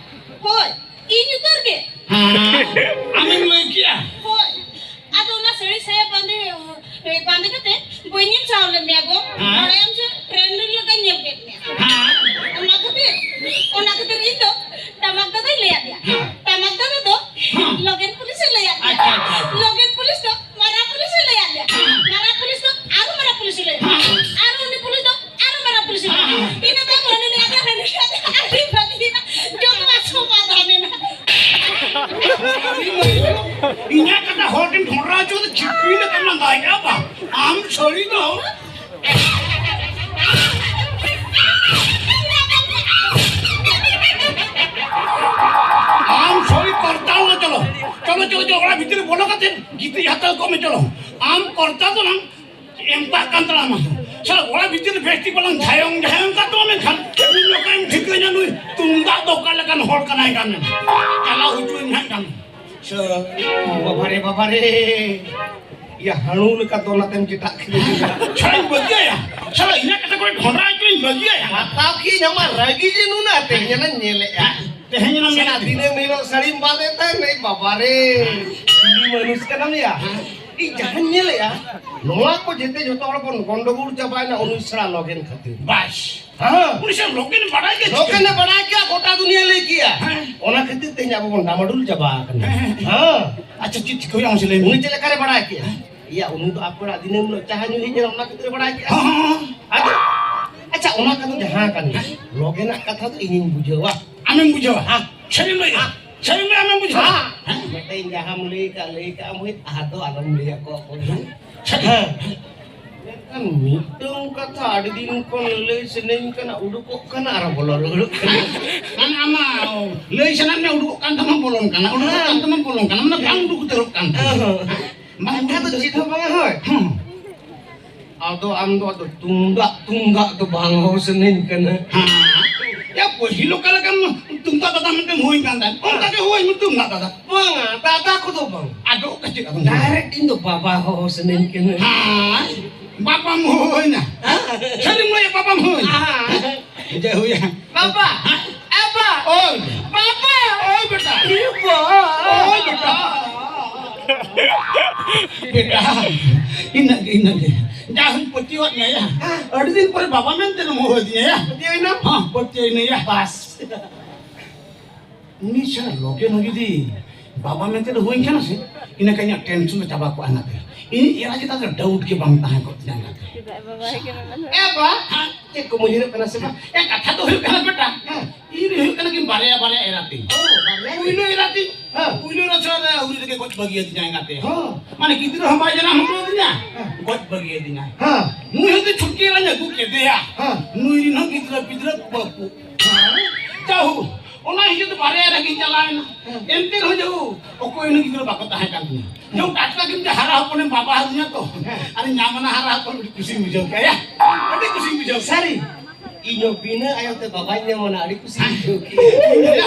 ᱦᱳᱭ, ᱤᱧ ᱩᱛᱟᱹᱨ ᱜᱮ᱾ ᱦᱮᱸ, ᱟᱢᱮᱢ ᱞᱟᱹᱭ ᱠᱮᱜᱼᱟ? ᱦᱳᱭ, ᱟᱫᱚ ᱚᱱᱟ ᱥᱟᱹᱲᱤ ᱥᱟᱭᱟ ᱵᱟᱸᱫᱮ, ᱮ, ᱵᱟᱸᱫᱮ ᱠᱟᱛᱮ ᱵᱟᱹᱧ ᱧᱮᱞ ᱪᱟᱦᱟᱣ ᱞᱮᱫ ᱢᱮᱭᱟ ᱜᱚ᱾ ᱦᱮᱸ᱾ ᱵᱟᱲᱟᱭᱟᱢ ᱥᱮ, ᱴᱨᱮᱱ ᱨᱮ ᱞᱮᱠᱟᱧ ᱧᱮᱞ ᱠᱮᱫ ᱢᱮᱭᱟ᱾ ᱦᱮᱸ᱾ ᱚᱱᱟ ᱠᱷᱟᱹᱛᱤᱨ, ᱚᱱᱟ ᱠᱷᱟᱹᱛᱤᱨ ᱤᱧ ᱫᱚ ᱴᱟᱢᱟᱠ ᱫᱟᱫᱟᱭ ᱞᱟᱹᱭ ᱟᱫᱮᱭᱟ᱾ ᱦᱮᱸ᱾ ᱴᱟᱢᱟᱠ ᱫᱟᱫᱟ ᱫᱚ ᱦᱮᱸ᱾ ᱞᱚᱜᱮᱱ ᱯᱩᱞᱤᱥ ᱮ ᱞᱟᱹᱭ ᱟᱫᱮᱭᱟ᱾ ᱟᱪᱪᱷᱟ, ᱟᱪᱪᱷᱟ, ᱟᱪᱪᱷᱟ᱾ ᱞᱚᱜᱮᱱ ᱯᱩᱞᱤᱥ ᱫᱚ ᱢᱟᱨᱟ ᱯᱩᱞᱤᱥ ᱮ ᱞᱟᱹᱭ ᱟᱫᱮᱭᱟ᱾ ᱦᱮᱸ᱾ ᱢᱟᱨᱟ ᱯᱩᱞᱤᱥ ᱫᱚ ᱟᱨᱚ ᱢᱟᱨᱟ ᱯᱩᱞᱤᱥ ᱮ ᱞᱟᱹᱭ ᱟᱫᱮᱭᱟ᱾ ᱦᱮᱸ᱾ ᱟᱨ ᱩᱱᱤ ᱯᱩᱞᱤᱥ ᱫᱚ ᱟᱨᱚ ᱢᱟᱨᱟ ᱯᱩᱞᱤᱥ ᱮ ᱞᱟᱹᱭ ᱟᱫᱮᱭᱟ᱾ ᱦᱮᱸ᱾ ᱤᱱᱟᱹ ᱛᱟᱭᱚᱢ ᱦᱟᱹᱱᱤ ᱞᱟᱹᱭ ᱟᱫᱮᱭᱟ, ᱦᱟᱹᱱᱤ ᱞᱟᱹᱭ ᱟᱫᱮᱭᱟ, ᱟᱹᱰᱤ ᱵᱷᱟᱹᱜᱤ ᱮᱱᱟ᱾ ᱡᱚᱛᱚᱣᱟᱜ ᱥᱚᱢᱟᱫᱷᱟᱱ ᱮᱱᱟ᱾ ᱤᱧᱟᱹᱜ ᱠᱟᱛᱷᱟ ᱦᱚᱲ ᱴᱷᱮᱱ ᱰᱷᱚᱸᱰᱨᱟ ᱦᱚᱪᱚ ᱫᱚ ᱪᱤᱠᱟᱹᱭ ᱞᱮᱠᱟᱱ ᱞᱟᱸᱫᱟᱭᱮᱫᱼᱟ ᱵᱟ? ᱟᱢ ᱥᱟᱹᱨᱤ ᱫᱚ᱾ ᱟᱢ ᱥᱟᱹᱨᱤ ᱠᱚᱨᱛᱟᱞ ᱫᱚ ᱪᱚᱞᱚ᱾ ᱪᱚᱞᱚ, ᱪᱚᱞᱚ, ᱪᱚᱞᱚ, ᱚᱲᱟᱜ ᱵᱷᱤᱛᱤᱨ ᱨᱮ ᱵᱚᱞᱚ ᱠᱟᱛᱮ ᱜᱤᱛᱤᱡ ᱦᱟᱛᱟᱲ ᱠᱚᱜ ᱢᱮ, ᱪᱚᱞᱚ᱾ ᱟᱢ ᱠᱚᱨᱛᱟᱞ ᱫᱚ ᱱᱟᱝ ᱮᱢ ᱠᱟᱜ ᱠᱟᱱ ᱛᱟᱞᱟᱝᱟ᱾ ᱥᱟᱞᱟ ᱚᱲᱟᱜ ᱵᱷᱤᱛᱤᱨ ᱨᱮ ᱵᱮᱥ ᱴᱷᱤᱠ ᱵᱟᱞᱟᱝ ᱡᱷᱟᱭᱚᱝ ᱡᱷᱟᱭᱚᱝ ᱠᱟᱜ ᱛᱟᱢᱟ, ᱢᱮᱱᱠᱷᱟᱱ ᱩᱱ ᱡᱚᱠᱷᱚᱱ ᱮᱢ ᱴᱷᱤᱠᱟᱹᱭᱟ ᱱᱩᱭ ᱛᱩᱢᱫᱟᱜ ᱫᱚ ᱚᱠᱟ ᱞᱮᱠᱟᱱ ᱦᱚᱲ ᱠᱟᱱᱟᱭ ᱜᱟᱱᱮᱢ᱾ ᱪᱟᱞᱟᱣ ᱦᱚᱪᱚᱧ ᱦᱟᱸᱜ ᱜᱟᱱ᱾ ᱥᱮ, ᱵᱟᱵᱟᱨᱮ, ᱵᱟᱵᱟᱨᱮ᱾ ᱭᱟ ᱦᱟᱹᱬᱩ ᱞᱮᱠᱟ ᱫᱚ ᱚᱱᱟᱛᱮᱢ ᱪᱮᱴᱟᱜ ᱠᱷᱤᱞᱟᱹ ᱠᱮᱫᱟ᱾ ᱪᱷᱟᱲᱟᱧ ᱵᱟᱹᱜᱤᱭᱟᱭᱟ᱾ ᱥᱟᱞᱟ ᱤᱧᱟᱹᱜ ᱠᱟᱛᱷᱟ ᱠᱚᱨᱮ ᱰᱷᱚᱸᱰᱟ ᱦᱚᱪᱚᱧ ᱵᱟᱹᱜᱤᱭᱟᱭᱟ᱾ ᱦᱟᱛᱟᱣ ᱠᱤ ᱧᱟᱢᱟ ᱨᱟᱹᱜᱤ ᱡᱮ ᱱᱩᱱᱟᱹᱜ ᱛᱮᱦᱮᱧ ᱮᱱᱟᱧ ᱧᱮᱞᱮᱜᱼᱟ᱾ ᱛᱮᱦᱮᱧ ᱮᱱᱟᱢ ᱥᱟᱞᱟ ᱧᱮᱞᱮᱫ ᱫᱤᱱᱟᱹᱢ ᱦᱤᱞᱳᱜ ᱥᱟᱹᱲᱤᱢ ᱵᱟᱸᱫᱮ ᱛᱟᱦᱮᱱ, ᱮᱭ ᱵᱟᱵᱟᱨᱮ᱾ ᱠᱩᱞᱤ ᱢᱟᱹᱱᱩᱥ ᱠᱟᱱᱟᱢ ᱭᱟ᱾ ᱤᱧ ᱡᱟᱦᱟᱸᱧ ᱧᱮᱞᱮᱜᱼᱟ, ᱱᱚᱣᱟ ᱠᱚ ᱡᱮᱛᱮ ᱡᱚᱛᱚ ᱦᱚᱲ ᱵᱚᱱ ᱜᱚᱱᱰᱚᱜᱳᱞ ᱪᱟᱵᱟᱭᱮᱱᱟ ᱩᱱᱤ ᱥᱮᱬᱟ ᱞᱚᱜᱮᱱ ᱠᱷᱟᱹᱛᱤᱨ᱾ ᱵᱟᱥ᱾ ᱦᱮᱸ᱾ ᱩᱱᱤ ᱥᱮ ᱞᱚᱜᱮᱱ ᱵᱟᱰᱟᱭ ᱜᱮ ᱞᱚᱜᱮᱱᱮ ᱵᱟᱰᱟᱭ ᱜᱮᱭᱟ, ᱜᱚᱴᱟ ᱫᱩᱱᱤᱭᱟᱹ ᱞᱟᱹᱭ ᱠᱮᱭᱟ᱾ ᱦᱮᱸ᱾ ᱚᱱᱟ ᱠᱷᱟᱹᱛᱤᱨ ᱛᱮ ᱟᱵᱚ ᱵᱚᱱ ᱰᱟᱢᱟᱰᱩᱞ ᱪᱟᱵᱟ ᱟᱠᱟᱱᱟ᱾ ᱦᱮᱸ, ᱦᱮᱸ᱾ ᱦᱮᱸ᱾ ᱟᱪᱪᱷᱟ, ᱪᱮᱫ ᱪᱤᱠᱟᱹ ᱦᱩᱭᱩᱜᱼᱟ ᱢᱟᱥᱮ ᱞᱟᱹᱭ ᱢᱮ᱾ ᱩᱱᱤ ᱪᱮᱫ ᱞᱮᱠᱟᱨᱮ ᱵᱟᱰᱟᱭ ᱠᱮᱜᱼᱟ? ᱦᱮᱸ᱾ ᱤᱭᱟ, ᱩᱱᱤ ᱫᱚ ᱟᱠᱚ ᱚᱲᱟᱜ ᱫᱤᱱᱟᱹᱢ ᱦᱤᱞᱳᱜ ᱪᱟ ᱧᱩ ᱦᱮᱡ ᱮᱱᱟ, ᱚᱱᱟ ᱠᱷᱟᱹᱛᱤᱨ ᱵᱟᱰᱟᱭ ᱠᱮᱜᱼᱟ᱾ ᱦᱮᱸ, ᱦᱮᱸ, ᱦᱮᱸ᱾ ᱟᱫᱚ, ᱟᱪᱪᱷᱟ, ᱚᱱᱟ ᱠᱟᱛᱷᱟ ᱫᱚ ᱡᱟᱦᱟᱸ ᱠᱟᱱ ᱜᱮ, ᱦᱮᱸ᱾ ᱞᱚᱜᱮᱱᱟᱜ ᱠᱟᱛᱷᱟ ᱫᱚ ᱤᱧᱤᱧ ᱵᱩᱡᱷᱟᱹᱣᱟ᱾ ᱟᱢᱮᱢ ᱵᱩᱡᱷᱟᱹᱣᱟ? ᱦᱮᱸ᱾ ᱥᱟᱹᱨᱤᱢ ᱞᱟᱹᱭᱟ? ᱦᱮᱸ᱾ ᱥᱟᱹᱨᱤᱢ ᱞᱟᱹᱭᱟ, ᱟᱢᱮᱢ ᱵᱩᱡᱷᱟᱹᱣᱟ? ᱦᱮᱸ᱾ ᱦᱮᱸ᱾ ᱢᱤᱫᱴᱮᱱ ᱡᱟᱦᱟᱸᱢ ᱞᱟᱹᱭ ᱠᱟᱜ, ᱞᱟᱹᱭ ᱠᱟᱜ ᱟᱢ, ᱦᱳᱭ, ᱟᱫᱚ ᱟᱞᱚᱢ ᱞᱟᱹᱭ ᱟᱠᱚᱣᱟ ᱚᱠᱚᱭ ᱦᱚᱸ᱾ ᱥᱟᱹᱨᱤ? ᱦᱮᱸ᱾ ᱢᱤᱫᱴᱟᱝ ᱠᱟᱛᱷᱟ ᱟᱹᱰᱤ ᱫᱤᱱ ᱠᱷᱚᱱ ᱞᱟᱹᱭ ᱥᱟᱱᱟᱧ ᱠᱟᱱᱟ, ᱩᱰᱩᱠᱚᱜ ᱠᱟᱱᱟ ᱟᱨ ᱵᱚᱞᱚ ᱨᱩᱣᱟᱹᱲᱚᱜ ᱠᱟᱱᱟ᱾ ᱢᱟᱱᱮ ᱟᱢᱟᱜ ᱞᱟᱹᱭ ᱥᱟᱱᱟ ᱢᱮ, ᱩᱰᱩᱠᱚᱜ ᱠᱟᱱ ᱛᱟᱢᱟ, ᱵᱚᱞᱚᱱ ᱠᱟᱱᱟ, ᱩᱰᱩᱠᱚᱜ ᱠᱟᱱ ᱛᱟᱢᱟ, ᱵᱚᱞᱚᱱ ᱠᱟᱱᱟ, ᱢᱟᱱᱮ ᱵᱟᱝ ᱩᱰᱩᱠ ᱩᱛᱟᱹᱨᱚᱜ ᱠᱟᱱ ᱛᱟᱢᱟ᱾ ᱦᱮᱸ᱾ ᱵᱟᱝ ᱠᱟᱛᱷᱟ ᱫᱚ ᱩᱰᱩᱠ ᱪᱮᱫ ᱦᱚᱸ ᱵᱟᱝᱟ, ᱦᱳᱭ᱾ ᱦᱮᱸ᱾ ᱟᱫᱚ ᱟᱢ ᱫᱚ ᱟᱫᱚ ᱛᱩᱢᱫᱟᱜ, ᱛᱩᱢᱫᱟᱜ ᱫᱚ ᱵᱟᱝ ᱦᱚᱦᱚ ᱥᱟᱱᱟᱧ ᱠᱟᱱᱟ᱾ ᱦᱮᱸ᱾ ᱭᱟ, ᱯᱟᱹᱦᱤᱞ ᱚᱠᱟ ᱞᱮᱠᱟᱢ ᱛᱩᱢᱫᱟᱜ ᱫᱟᱫᱟ ᱢᱮᱱᱛᱮᱢ ᱦᱩᱭ ᱠᱟᱱ ᱛᱟᱦᱮᱸᱫ, ᱚᱱᱠᱟ ᱜᱮ ᱦᱩᱭ ᱢᱮ ᱛᱩᱢᱫᱟᱜ ᱫᱟᱫᱟ᱾ ᱵᱟᱝᱟ, ᱫᱟᱫᱟ ᱠᱚᱫᱚ ᱵᱟᱝ᱾ ᱟᱫᱚ ᱚᱠᱟ ᱪᱮᱫ ᱟᱫᱚᱢ ᱦᱩᱭ? Direct ᱤᱧ ᱫᱚ ᱵᱟᱵᱟ ᱦᱚᱦᱚ ᱥᱟᱱᱟᱧ ᱠᱟᱱᱟ᱾ ᱦᱮᱸ, ᱵᱟᱵᱟᱢ ᱦᱩᱭᱱᱟ᱾ ᱦᱮᱸ᱾ ᱥᱟᱹᱨᱤᱢ ᱞᱟᱹᱭᱟ, ᱵᱟᱵᱟᱢ ᱦᱩᱭᱱᱟ᱾ ᱦᱮᱸ᱾ ᱡᱮ ᱦᱩᱭᱟ᱾ ᱵᱟᱵᱟ! ᱦᱮᱸ? ᱮ ᱵᱟ! ᱳᱭ! ᱵᱟᱵᱟ! ᱳᱭ ᱵᱮᱴᱟ! ᱮ ᱵᱟ! ᱳᱭ ᱵᱮᱴᱟ! ᱵᱮᱴᱟ, ᱤᱱᱟᱹᱜ ᱜᱮ, ᱤᱱᱟᱹᱜ ᱜᱮ᱾ ᱡᱟ ᱦᱩᱧ ᱯᱟᱹᱛᱭᱟᱹᱣᱟᱫ ᱢᱮᱭᱟ᱾ ᱦᱮᱸ᱾ ᱟᱹᱰᱤ ᱫᱤᱱ ᱯᱚᱨᱮ ᱵᱟᱵᱟ ᱢᱮᱱᱛᱮ ᱱᱚᱢᱚ ᱦᱚᱦᱚ ᱟᱹᱫᱤᱧᱟ ᱭᱟ᱾ ᱯᱟᱹᱛᱭᱟᱹᱣ ᱮᱱᱟᱢ? ᱦᱚᱸ, ᱯᱟᱹᱛᱭᱟᱹᱣ ᱮᱱᱟᱹᱧ ᱭᱟ᱾ ᱵᱟᱥ᱾ ᱩᱱᱤ ᱥᱟᱞᱟ ᱞᱚᱜᱮ ᱱᱩᱭ ᱡᱩᱫᱤ ᱵᱟᱵᱟ ᱢᱮᱱᱛᱮ ᱫᱚ ᱦᱩᱭ ᱠᱟᱱᱟ ᱥᱮ, ᱤᱱᱟᱹ ᱠᱷᱟᱱ ᱤᱧᱟᱹᱜ tension ᱫᱚ ᱪᱟᱵᱟ ᱠᱚᱜᱼᱟ ᱚᱱᱟᱛᱮ᱾ ᱤᱧ ᱮᱨᱟ ᱪᱮᱛᱟᱱ ᱨᱮ doubt ᱜᱮ ᱵᱟᱝ ᱛᱟᱦᱮᱸ ᱠᱚᱜ ᱛᱤᱧᱟ ᱚᱱᱟᱛᱮ᱾ ᱪᱮᱫᱟᱜ ᱵᱟᱵᱟ ᱦᱮᱡ ᱠᱟᱱᱟ ᱢᱟᱱᱮ? ᱮ ᱵᱟ, ᱦᱮᱸ, ᱪᱮᱫ ᱠᱚ ᱩᱭᱦᱟᱹᱨᱚᱜ ᱠᱟᱱᱟ ᱥᱮ ᱵᱟᱝ? ᱮ, ᱠᱟᱛᱷᱟ ᱫᱚ ᱦᱩᱭᱩᱜ ᱠᱟᱱᱟ ᱵᱮᱴᱟ, ᱦᱮᱸ᱾ ᱤᱧ ᱨᱮ ᱦᱩᱭᱩᱜ ᱠᱟᱱᱟ ᱠᱤᱱ ᱵᱟᱨᱭᱟ, ᱵᱟᱨᱭᱟ ᱮᱨᱟ ᱛᱤᱧ᱾ ᱚ, ᱵᱟᱨᱭᱟ? ᱯᱩᱭᱞᱩ ᱮᱨᱟ ᱛᱤᱧ, ᱦᱮᱸ᱾ ᱯᱩᱭᱞᱩ ᱮᱨᱟ ᱥᱟᱞᱟ ᱨᱮ ᱟᱹᱣᱨᱤ ᱨᱮᱜᱮ ᱜᱚᱡ ᱵᱟᱹᱜᱤᱭᱟᱹᱫᱤᱧᱟ ᱮᱸᱜᱟᱛᱮ᱾ ᱦᱮᱸ᱾ ᱢᱟᱱᱮ ᱜᱤᱫᱽᱨᱟᱹ ᱦᱚᱸ ᱵᱟᱭ ᱡᱟᱱᱟᱢ ᱦᱚᱪᱚ ᱟᱹᱫᱤᱧᱟ, ᱦᱮᱸ᱾ ᱜᱚᱡ ᱵᱟᱹᱜᱤᱭᱟᱹᱫᱤᱧᱟ᱾ ᱦᱮᱸ᱾ ᱱᱩᱭ ᱦᱚᱸᱛᱚ ᱪᱷᱩᱴᱠᱤ ᱮᱨᱟᱧ ᱟᱹᱜᱩ ᱠᱮᱫᱮᱭᱟ᱾ ᱦᱮᱸ᱾ ᱱᱩᱭ ᱨᱮᱱ ᱦᱚᱸ ᱜᱤᱫᱽᱨᱟᱹ ᱯᱤᱫᱽᱨᱟᱹ ᱵᱟᱹᱯᱩ᱾ ᱦᱮᱸ᱾ ᱡᱟᱦᱳ, ᱚᱱᱟ ᱦᱤᱥᱟᱹᱵ ᱛᱮ ᱵᱟᱨᱭᱟ ᱨᱮᱜᱮᱧ ᱪᱟᱞᱟᱣ ᱮᱱᱟ᱾ ᱦᱮᱸ᱾ ᱮᱱᱛᱮ ᱨᱮᱦᱚᱸ ᱡᱟᱦᱳ, ᱚᱠᱚᱭ ᱦᱚᱸ ᱜᱤᱫᱽᱨᱟᱹ ᱵᱟᱠᱚ ᱛᱟᱦᱮᱸ ᱠᱟᱱ ᱛᱤᱧᱟ᱾ ᱡᱟᱦᱳ, ᱴᱟᱴᱠᱟ ᱜᱮᱢ ᱦᱟᱨᱟ ᱦᱚᱯᱚᱱᱮᱢ ᱵᱟᱵᱟ ᱟᱹᱫᱤᱧᱟ ᱛᱚ᱾ ᱦᱮᱸ᱾ ᱟᱨ ᱧᱟᱢ ᱟᱱᱟ ᱦᱟᱨᱟ ᱦᱚᱯᱚᱱ ᱟᱹᱰᱤ ᱠᱩᱥᱤᱧ ᱵᱩᱡᱷᱟᱹᱣ ᱠᱮᱫᱟ ᱭᱟ᱾ ᱟᱹᱰᱤ ᱠᱩᱥᱤᱧ ᱵᱩᱡᱷᱟᱹᱣ ᱠᱮᱫᱟ᱾ ᱥᱟᱹᱨᱤ? ᱤᱧ ᱦᱚᱸ ᱵᱤᱱᱟᱹ ᱟᱭᱳ ᱛᱮ ᱵᱟᱵᱟᱧ ᱧᱟᱢ ᱟᱱᱟ ᱟᱹᱰᱤ ᱠᱩᱥᱤᱧ ᱵᱩᱡᱷᱟᱹᱣ ᱠᱮᱫᱟ᱾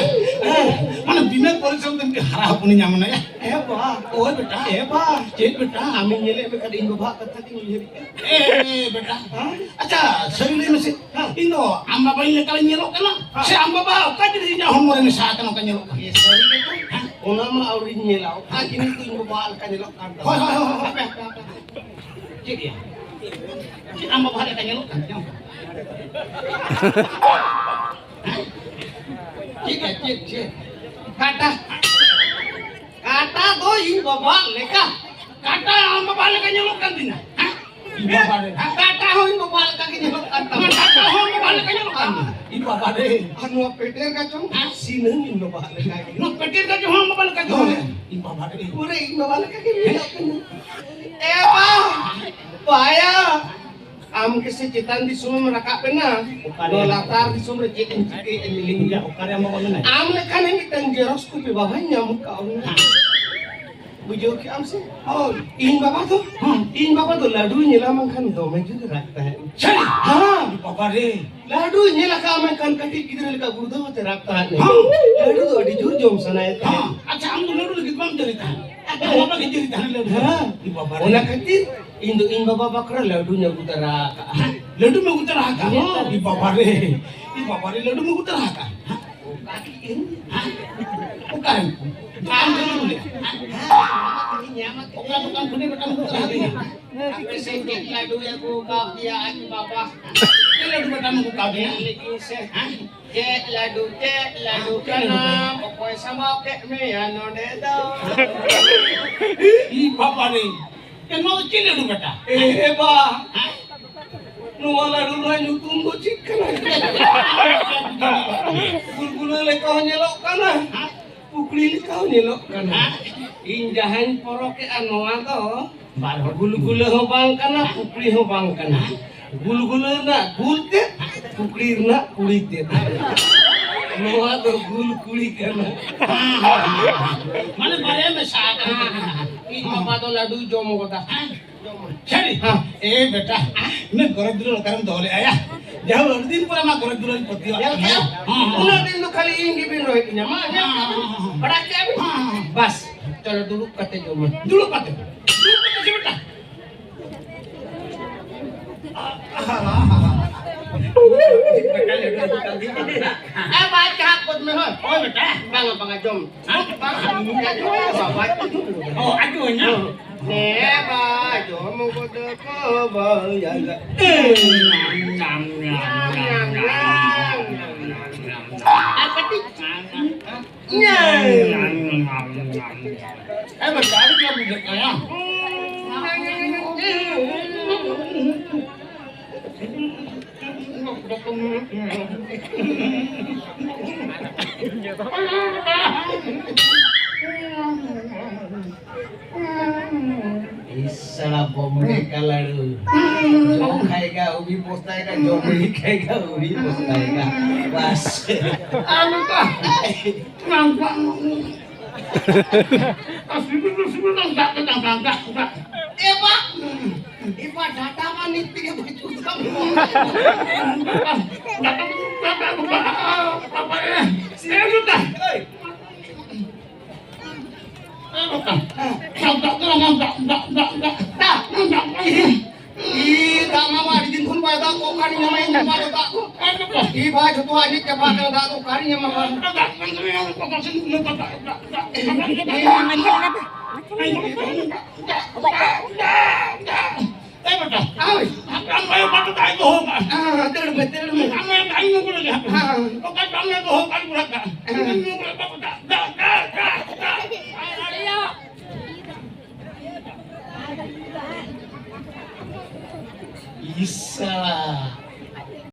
ᱦᱮᱸ᱾ ᱢᱟᱱᱮ ᱵᱤᱱᱟᱹ ᱯᱚᱨᱤᱥᱨᱚᱢ ᱛᱮ ᱢᱤᱫᱴᱮᱱ ᱦᱟᱨᱟ ᱦᱚᱯᱚᱱᱤᱧ ᱧᱟᱢ ᱟᱱᱟ ᱭᱟ᱾ ᱮ ᱵᱟ᱾ ᱳᱭ ᱵᱮᱴᱟ᱾ ᱮ ᱵᱟ᱾ ᱪᱮᱫ ᱵᱮᱴᱟ? ᱟᱢᱤᱧ ᱧᱮᱞᱮᱫ ᱢᱮ ᱠᱷᱟᱱ ᱤᱧ ᱵᱟᱵᱟᱣᱟᱜ ᱠᱟᱛᱷᱟ ᱜᱤᱧ ᱩᱭᱦᱟᱹᱨᱮᱫ ᱠᱟᱱ᱾ ᱮ, ᱮ, ᱵᱮᱴᱟ᱾ ᱦᱮᱸ? ᱟᱪᱪᱷᱟ, ᱥᱟᱹᱨᱤ ᱞᱟᱹᱭ ᱢᱮᱥᱮ᱾ ᱦᱮᱸ᱾ ᱤᱧ ᱫᱚ ᱟᱢ ᱵᱟᱵᱟ ᱞᱮᱠᱟᱧ ᱧᱮᱞᱚᱜ ᱠᱟᱱᱟ? ᱦᱮᱸ᱾ ᱥᱮ ᱟᱢ ᱵᱟᱵᱟ ᱚᱠᱟ ᱡᱤᱱᱤᱥ ᱤᱧᱟᱹᱜ ᱦᱚᱲᱢᱚ ᱨᱮ ᱢᱮᱥᱟ ᱟᱠᱟᱱᱟ, ᱚᱱᱠᱟ ᱧᱮᱞᱚᱜ ᱠᱟᱱᱟ? ᱮ, ᱥᱟᱹᱨᱤ ᱜᱮᱛᱚ? ᱦᱮᱸ᱾ ᱚᱱᱟ ᱢᱟ ᱟᱹᱣᱨᱤᱧ ᱧᱮᱞᱟ᱾ ᱚᱠᱟ ᱡᱤᱱᱤᱥ ᱫᱚ ᱤᱧ ᱵᱟᱵᱟ ᱞᱮᱠᱟ ᱧᱮᱞᱚᱜ ᱠᱟᱱ ᱛᱟᱢᱟ? ᱦᱳᱭ, ᱦᱳᱭ, ᱦᱳᱭ, ᱦᱳᱭ, ᱦᱟᱯᱮ, ᱦᱟᱯᱮ, ᱦᱟᱯᱮ᱾ ᱪᱮᱫ ᱭᱟ? ᱪᱮᱫ ᱟᱢ ᱵᱟᱵᱟ ᱞᱮᱠᱟ ᱧᱮᱞᱚᱜ ᱠᱟᱱ ᱛᱤᱧᱟ? ᱦᱮᱸ? ᱪᱮᱫ ᱭᱟ, ᱪᱮᱫ, ᱪᱮᱫ? ᱠᱟᱴᱟ᱾ ᱠᱟᱴᱟ ᱫᱚ ᱤᱧ ᱵᱟᱵᱟ ᱞᱮᱠᱟ᱾ ᱠᱟᱴᱟ ᱟᱢ ᱵᱟᱵᱟ ᱞᱮᱠᱟ ᱧᱮᱞᱚᱜ ᱠᱟᱱ ᱛᱤᱧᱟ? ᱦᱮᱸ? ᱤᱧ ᱵᱟᱵᱟ ᱨᱮ᱾ ᱠᱟᱴᱟ ᱦᱚᱸ ᱤᱧ ᱵᱟᱵᱟ ᱞᱮᱠᱟ ᱜᱮ ᱧᱮᱞᱚᱜ ᱠᱟᱱ ᱛᱟᱢᱟ᱾ ᱠᱟᱴᱟ ᱦᱚᱸ ᱟᱢ ᱵᱟᱵᱟ ᱞᱮᱠᱟ ᱧᱮᱞᱚᱜ ᱠᱟᱱ ᱛᱤᱧᱟ? ᱤᱧ ᱵᱟᱵᱟ ᱨᱮ᱾ ᱟᱨ ᱱᱚᱣᱟ ᱯᱮᱴᱮᱨ ᱜᱟᱪᱚᱝ? ᱦᱮᱸ? ᱥᱤᱱᱟᱹᱢ ᱤᱧ ᱵᱟᱵᱟ ᱞᱮᱠᱟ ᱜᱮ᱾ ᱱᱚᱣᱟ ᱯᱮᱴᱮᱨ ᱜᱟᱪᱚᱝ ᱦᱚᱸ ᱟᱢ ᱵᱟᱵᱟ ᱞᱮᱠᱟ ᱜᱮ? ᱦᱳᱭ᱾ ᱤᱧ ᱵᱟᱵᱟ ᱨᱮ᱾ ᱯᱩᱨᱟᱹ ᱤᱧ ᱵᱟᱵᱟ ᱞᱮᱠᱟ ᱜᱮ ᱧᱮᱞᱚᱜ ᱠᱟᱱᱟ᱾ ᱮ ᱵᱟ! ᱯᱟᱭᱟ, ᱟᱢ ᱜᱮᱥᱮ ᱪᱮᱛᱟᱱ ᱫᱤᱥᱚᱢᱮᱢ ᱨᱟᱠᱟᱵ ᱮᱱᱟ᱾ ᱚᱠᱟᱨᱮ? ᱱᱚᱣᱟ ᱞᱟᱛᱟᱨ ᱫᱤᱥᱚᱢ ᱨᱮ ᱪᱮᱫ ᱮᱢ ᱪᱤᱠᱟᱹᱭᱮᱫᱼᱟ ᱧᱮᱞᱤᱧ ᱢᱮ᱾ ᱚᱠᱟᱨᱮ ᱟᱢ ᱵᱟᱵᱟ ᱢᱮᱱᱟᱭᱟ? ᱟᱢ ᱞᱮᱠᱟᱱ ᱢᱤᱫᱴᱟᱝ ᱡᱮᱨᱚᱠᱥ ᱠᱚᱯᱤ ᱵᱟᱵᱟᱧ ᱧᱟᱢ ᱟᱠᱟᱫ ᱚᱱᱟ᱾ ᱵᱩᱡᱷᱟᱹᱣ ᱠᱮᱜ ᱟᱢ ᱥᱮ? ᱦᱳᱭ᱾ ᱤᱧ ᱵᱟᱵᱟ ᱫᱚ, ᱦᱩᱸ᱾ ᱤᱧ ᱵᱟᱵᱟ ᱫᱚ ᱞᱟᱹᱰᱩ ᱧᱮᱞᱟ ᱢᱮᱱᱠᱷᱟᱱ ᱫᱚᱢᱮ ᱡᱳᱨ ᱨᱟᱜᱽ ᱛᱟᱦᱮᱸᱫ᱾ ᱪᱷᱮ! ᱦᱮᱸ᱾ ᱵᱟᱵᱟ ᱨᱮ᱾ ᱞᱟᱹᱰᱩ ᱧᱮᱞ ᱟᱠᱟᱫ ᱢᱮᱱᱠᱷᱟᱱ ᱠᱟᱹᱴᱤᱡ ᱜᱤᱫᱽᱨᱟᱹ ᱞᱮᱠᱟ ᱜᱩᱲᱫᱟᱹᱣ ᱟᱛᱮ ᱨᱟᱜ ᱛᱟᱦᱮᱸᱫ᱾ ᱦᱮᱸ᱾ ᱞᱟᱹᱰᱩ ᱫᱚ ᱟᱹᱰᱤ ᱡᱳᱨ ᱡᱚᱢ ᱥᱟᱱᱟᱭᱮᱫ ᱛᱟᱦᱮᱸᱫ᱾ ᱦᱮᱸ᱾ ᱟᱪᱪᱷᱟ, ᱟᱢ ᱫᱚ ᱞᱟᱹᱰᱩ ᱞᱟᱹᱜᱤᱫ ᱵᱟᱢ ᱡᱟᱹᱨᱤ ᱛᱟᱦᱮᱸᱫ? ᱟᱢ ᱵᱟᱵᱟ ᱜᱮ ᱡᱟᱹᱨᱤ ᱛᱟᱦᱮᱸᱫ ᱞᱟᱹᱰᱩ᱾ ᱦᱮᱸ᱾ ᱤᱧ ᱵᱟᱵᱟ ᱨᱮ᱾ ᱚᱱᱟ ᱠᱷᱟᱹᱛᱤᱨ ᱤᱧ ᱫᱚ ᱤᱧ ᱵᱟᱵᱟ ᱵᱟᱠᱷᱨᱟ ᱞᱟᱹᱰᱩᱧ ᱟᱹᱜᱩ ᱛᱟᱨᱟ ᱟᱠᱟᱫᱼᱟ᱾ ᱞᱟᱹᱰᱩᱢ ᱟᱹᱜᱩ ᱛᱟᱨᱟ ᱟᱠᱟᱫᱼᱟ? ᱦᱮᱸ᱾ ᱤᱧ ᱵᱟᱵᱟ ᱨᱮ᱾ ᱤᱧ ᱵᱟᱵᱟ ᱨᱮ, ᱞᱟᱹᱰᱩᱢ ᱟᱹᱜᱩ ᱛᱟᱨᱟ ᱟᱠᱟᱫᱼᱟ? ᱦᱮᱸ? ᱚᱠᱟᱨᱮ? ᱫᱚᱠᱟᱱ ᱠᱷᱚᱱᱮᱢ ᱟᱹᱜᱩ ᱞᱮᱫᱼᱟ? ᱚᱠᱟ ᱫᱚᱠᱟᱱ ᱠᱷᱚᱱᱮ ᱵᱮᱴᱟᱢ ᱟᱹᱜᱩ ᱛᱟᱨᱟ ᱟᱠᱟᱫᱼᱟ? ᱟᱯᱮ ᱥᱮᱫ ᱪᱮᱫ ᱞᱟᱹᱰᱩᱭ ᱟᱹᱜᱩ ᱟᱠᱟᱫ ᱯᱮᱭᱟ ᱟᱡ ᱵᱟᱵᱟ? ᱪᱮᱫ ᱞᱟᱹᱰᱩ ᱵᱮᱴᱟᱢ ᱟᱹᱜᱩ ᱠᱟᱣᱫᱮᱭᱟ? ᱞᱟᱹᱭ ᱠᱤᱱ ᱥᱮ᱾ ᱦᱮᱸ? ᱪᱮᱫ ᱞᱟᱹᱰᱩ, ᱪᱮᱫ ᱞᱟᱹᱰᱩ ᱦᱮᱸ, ᱪᱮᱫ ᱞᱟᱹᱰᱩ? ᱠᱟᱱᱟ? ᱚᱠᱚᱭ ᱥᱟᱢᱵᱟᱣ ᱠᱮᱫ ᱢᱮᱭᱟ ᱱᱚᱰᱮ ᱫᱚ? ᱤ ᱵᱟᱵᱟ ᱨᱮ, ᱮ, ᱱᱚᱣᱟ ᱫᱚ ᱪᱮᱫ ᱞᱟᱹᱰᱩ ᱵᱮᱴᱟ? ᱮ ᱵᱟ, ᱦᱮᱸ? ᱱᱚᱣᱟ ᱞᱟᱹᱰᱩ ᱨᱮᱱᱟᱜ ᱧᱩᱛᱩᱢ ᱫᱚ ᱪᱮᱫ ᱠᱟᱱᱟ? ᱜᱩᱞᱜᱩᱞᱟᱹ ᱞᱮᱠᱟ ᱦᱚᱸ ᱧᱮᱞᱚᱜ ᱠᱟᱱᱟ, ᱯᱩᱠᱲᱤ ᱞᱮᱠᱟ ᱦᱚᱸ ᱧᱮᱞᱚᱜ ᱠᱟᱱᱟ᱾ ᱤᱧ ᱡᱟᱦᱟᱸᱧ ᱯᱚᱨᱚᱠᱮᱜᱼᱟ ᱱᱚᱣᱟ ᱫᱚ ᱵᱟᱨ ᱦᱚᱲ᱾ ᱜᱩᱞᱜᱩᱞᱟᱹ ᱦᱚᱸ ᱵᱟᱝ ᱠᱟᱱᱟ, ᱯᱩᱠᱲᱤ ᱦᱚᱸ ᱵᱟᱝ ᱠᱟᱱᱟ᱾ ᱜᱩᱞᱜᱩᱞᱟᱹ ᱨᱮᱱᱟᱜ ᱜᱩᱞ ᱛᱮᱫ, ᱯᱩᱠᱲᱤ ᱨᱮᱱᱟᱜ ᱠᱩᱲᱤ ᱛᱮᱫ᱾ ᱱᱚᱣᱟ ᱫᱚ ᱜᱩᱞ ᱠᱩᱲᱤ ᱠᱟᱱᱟ᱾ ᱢᱟᱱᱮ ᱵᱟᱨᱭᱟ ᱢᱮᱥᱟ ᱟᱠᱟᱱᱟ᱾ ᱤᱧ ᱵᱟᱵᱟ ᱫᱚ ᱞᱟᱹᱰᱩᱭ ᱡᱚᱢ ᱜᱚᱫᱟ᱾ ᱥᱟᱹᱨᱤ? ᱦᱮᱸ᱾ ᱮ ᱵᱮᱴᱟ, ᱤᱱᱟᱹ ᱜᱚᱨᱚᱡ ᱫᱩᱞᱟᱹᱲ ᱚᱠᱟᱨᱮᱢ ᱫᱚᱦᱚ ᱞᱮᱫᱼᱟ ᱭᱟ? ᱡᱟᱦᱳ, ᱟᱹᱰᱤ ᱫᱤᱱ ᱯᱚᱨᱮ ᱟᱢᱟᱜ ᱜᱚᱨᱚᱡ ᱫᱩᱞᱟᱹᱲ ᱤᱧ ᱯᱟᱹᱛᱭᱟᱹᱣᱟᱜ ᱧᱮᱞ ᱠᱟᱱᱟ᱾ ᱠᱮᱜᱼᱟᱢ? ᱦᱮᱸ, ᱦᱮᱸ, ᱦᱮᱸ᱾ ᱩᱱᱟᱹᱜ ᱫᱤᱱ ᱫᱚ ᱠᱷᱟᱹᱞᱤ ᱤᱧ ᱜᱮᱵᱤᱱ ᱨᱚᱦᱮᱫ ᱞᱤᱧᱟ᱾ ᱢᱟ, ᱧᱮᱞ ᱦᱮᱸ, ᱠᱮᱜᱼᱟᱢ? ᱦᱮᱸ, ᱦᱮᱸ, ᱦᱮᱸ᱾ ᱵᱟᱲᱟᱭ ᱠᱮᱜᱼᱟ ᱵᱤᱱ? ᱦᱮᱸ, ᱦᱮᱸ, ᱦᱮᱸ᱾ ᱵᱟᱥ, ᱪᱚᱞᱚ ᱫᱩᱲᱩᱵ ᱠᱟᱛᱮ ᱡᱚᱢᱟ᱾ ᱫᱩᱲᱩᱵ ᱠᱟᱛᱮ? ᱫᱩᱲᱩᱵ ᱠᱟᱛᱮ ᱪᱮ ᱵᱮᱴᱟ? ᱮ, ᱵᱟᱭ ᱪᱟᱦᱟᱜ ᱠᱚᱫ ᱢᱮ ᱦᱳᱭ᱾ ᱦᱳᱭ ᱵᱮᱴᱟ᱾ ᱵᱟᱝᱟ, ᱵᱟᱝᱟ, ᱡᱚᱢ᱾ ᱦᱮᱸ? ᱵᱟᱝᱟ, ᱵᱟᱝᱟ, ᱡᱚᱢ᱾ ᱵᱟᱵᱟ, ᱡᱚᱢ᱾ ᱚ, ᱟᱡ ᱠᱚ ᱧᱟᱢ? ᱦᱮᱸ, ᱵᱟ, ᱡᱚᱢ ᱠᱚᱫᱚ ᱠᱚ ᱵᱟᱭᱟ᱾ ᱧᱟᱢ, ᱧᱟᱢ, ᱧᱟᱢ, ᱧᱟᱢ, ᱧᱟᱢ, ᱧᱟᱢ, ᱧᱟᱢ, ᱧᱟᱢ᱾ ᱟᱨ ᱠᱟᱹᱴᱤᱡ᱾ ᱧᱟᱢ᱾ ᱮ ᱵᱮᱴᱟ, ᱟᱹᱰᱤ ᱪᱚᱨᱚᱠ ᱵᱩᱡᱷᱟᱹᱜ ᱠᱟᱱᱟ᱾ ᱤᱥ, ᱥᱟᱲᱟ ᱵᱚᱢᱵᱮ ᱠᱟᱞᱟᱲᱩ᱾ ᱯᱚᱥᱛᱟᱭᱮᱫᱟ, ᱡᱚᱢ ᱞᱮᱠᱷᱟᱡ ᱜᱮ ᱟᱹᱣᱨᱤ ᱯᱚᱥᱛᱟᱭᱮᱫᱟ᱾ ᱵᱟᱥ᱾ ᱟᱨ ᱱᱚᱝᱠᱟ, ᱱᱚᱝᱠᱟ, ᱱᱚᱝᱠᱟ᱾ ᱟᱨ ᱥᱤᱵᱤᱞ ᱫᱚ ᱥᱤᱵᱤᱞ ᱫᱚ ᱫᱟᱜ ᱠᱮᱫᱟ, ᱫᱟᱜ, ᱫᱟᱜ, ᱫᱟᱜ᱾ ᱮ ᱵᱟ! ᱮ ᱵᱟ, ᱰᱟᱴᱟ ᱢᱟ ᱱᱤᱛ ᱛᱮᱜᱮ ᱵᱟᱹᱪᱩᱜ ᱛᱟᱢᱟ᱾ ᱰᱟᱴᱟ ᱢᱟ ᱱᱤᱛ ᱛᱮᱜᱮ ᱵᱟᱹᱪᱩᱜ ᱛᱟᱢᱟ᱾ ᱵᱟᱵᱟ ᱨᱮ! ᱮ ᱞᱩᱴᱟ! ᱮ ᱞᱩᱴᱟ! ᱫᱟᱜ, ᱫᱟᱜ, ᱫᱟᱜ, ᱫᱟᱜ᱾ ᱤ, ᱫᱟᱜ ᱢᱟ ᱟᱹᱰᱤ ᱫᱤᱱ ᱠᱷᱚᱱ ᱵᱟᱭ ᱫᱟᱜ ᱠᱚ, ᱚᱠᱟᱨᱮ ᱧᱟᱢᱟ ᱤᱧ ᱫᱚ ᱫᱟᱜ ᱠᱚ? ᱮ ᱞᱩᱴᱟ! ᱤ ᱵᱷᱟᱭ, ᱡᱷᱚᱛᱚ ᱟᱸᱡᱮᱫ ᱪᱟᱵᱟ ᱠᱟᱱᱟ, ᱫᱟᱜ ᱫᱚ ᱚᱠᱟᱨᱮ ᱧᱟᱢᱟ ᱵᱟᱝ? ᱫᱟᱜ, ᱫᱟᱜ, ᱫᱟᱜ, ᱫᱟᱜ, ᱫᱟᱜ᱾ ᱮ ᱵᱮᱴᱟ, ᱦᱳᱭ᱾ ᱟᱢ ᱟᱭᱳ ᱵᱟᱵᱟ ᱫᱚ ᱟᱡ ᱫᱚᱦᱚ ᱠᱟᱜᱼᱟ᱾ ᱦᱮᱸ, ᱫᱟᱹᱲ ᱢᱮ, ᱫᱟᱹᱲ ᱢᱮ᱾ ᱟᱢ ᱟᱭᱳ ᱟᱡ ᱢᱮ ᱵᱚᱞᱮ ᱡᱟᱦᱟᱸ᱾ ᱦᱮᱸ᱾ ᱚᱠᱟ ᱟᱢ ᱟᱭᱳ ᱫᱚᱦᱚ ᱠᱟᱜ ᱵᱚᱞᱮ ᱠᱟᱜ᱾ ᱦᱮᱸ᱾ ᱟᱢ ᱟᱭᱳ ᱵᱚᱞᱮ ᱠᱟᱜ, ᱫᱟ, ᱫᱟ, ᱫᱟ, ᱫᱟ᱾ ᱤᱥ ᱥᱟᱞᱟ᱾